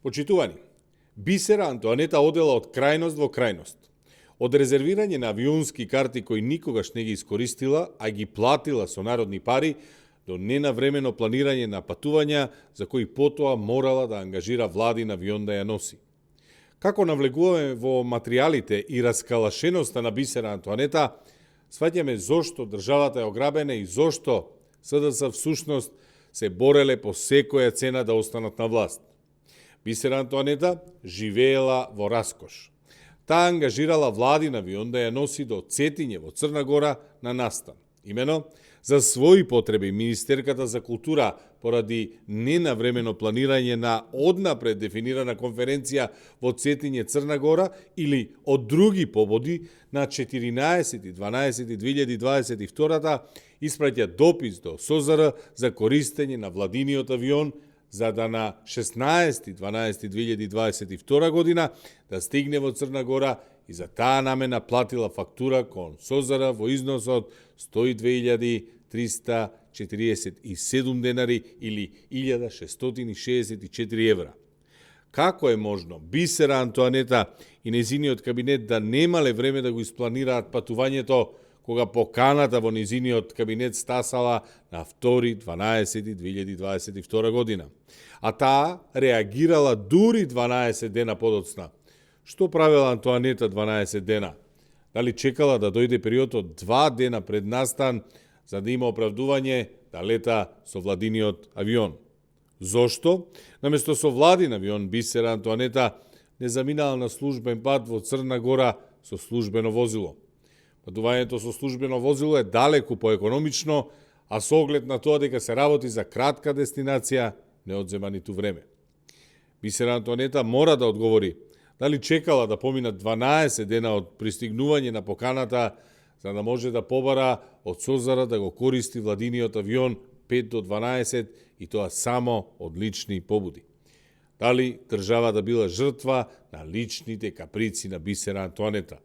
Почитувани, Бисера Антоанета одела од крајност во крајност. Од резервирање на авионски карти кои никогаш не ги искористила, а ги платила со народни пари, до ненавремено планирање на патувања за кои потоа морала да ангажира владин авион да ја носи. Како навлегуваме во материјалите и раскалашеноста на Бисера Антоанета, сваќаме зошто државата е ограбена и зошто СДС всушност се бореле по секоја цена да останат на власт. Бисера Антоанета живеела во раскош. Таа ангажирала владин авион да ја носи до Цетиње во Црна Гора на настан. Имено, за своји потреби Министерката за култура поради ненавремено планирање на однапред дефинирана конференција во Цетиње Црна Гора или од други пободи на 14.12.2022 испраќа допис до СОЗР за користење на владиниот авион за да на 16.12.2022 година да стигне во Црна Гора и за таа намена платила фактура кон СОЗР во износ од 102.347 денари или 1.664 евра. Како е можно Бисера Антоанета и незиниот кабинет да немале време да го испланираат патувањето кога поканата во незиниот кабинет стасала на 2.12.2022 година, а таа реагирала дури 12 дена подоцна. Што правила Антоанета 12 дена? Дали чекала да дојде период од 2 дена пред настан за да има оправдување да лета со владиниот авион? Зошто? Наместо со владин авион Бисера Антоанета не заминала на службен пат во Црна Гора со службено возило. Патувањето со службено возило е далеку поекономично, а со оглед на тоа дека се работи за кратка дестинација, не одзема ниту време. Бисера Антоанета мора да одговори дали чекала да поминат 12 дена од пристигнување на поканата за да може да побара од СОЗР да го користи владиниот авион 5 до 12 и тоа само од лични побуди. Дали државата била жртва на личните каприци на Бисера Антоанета?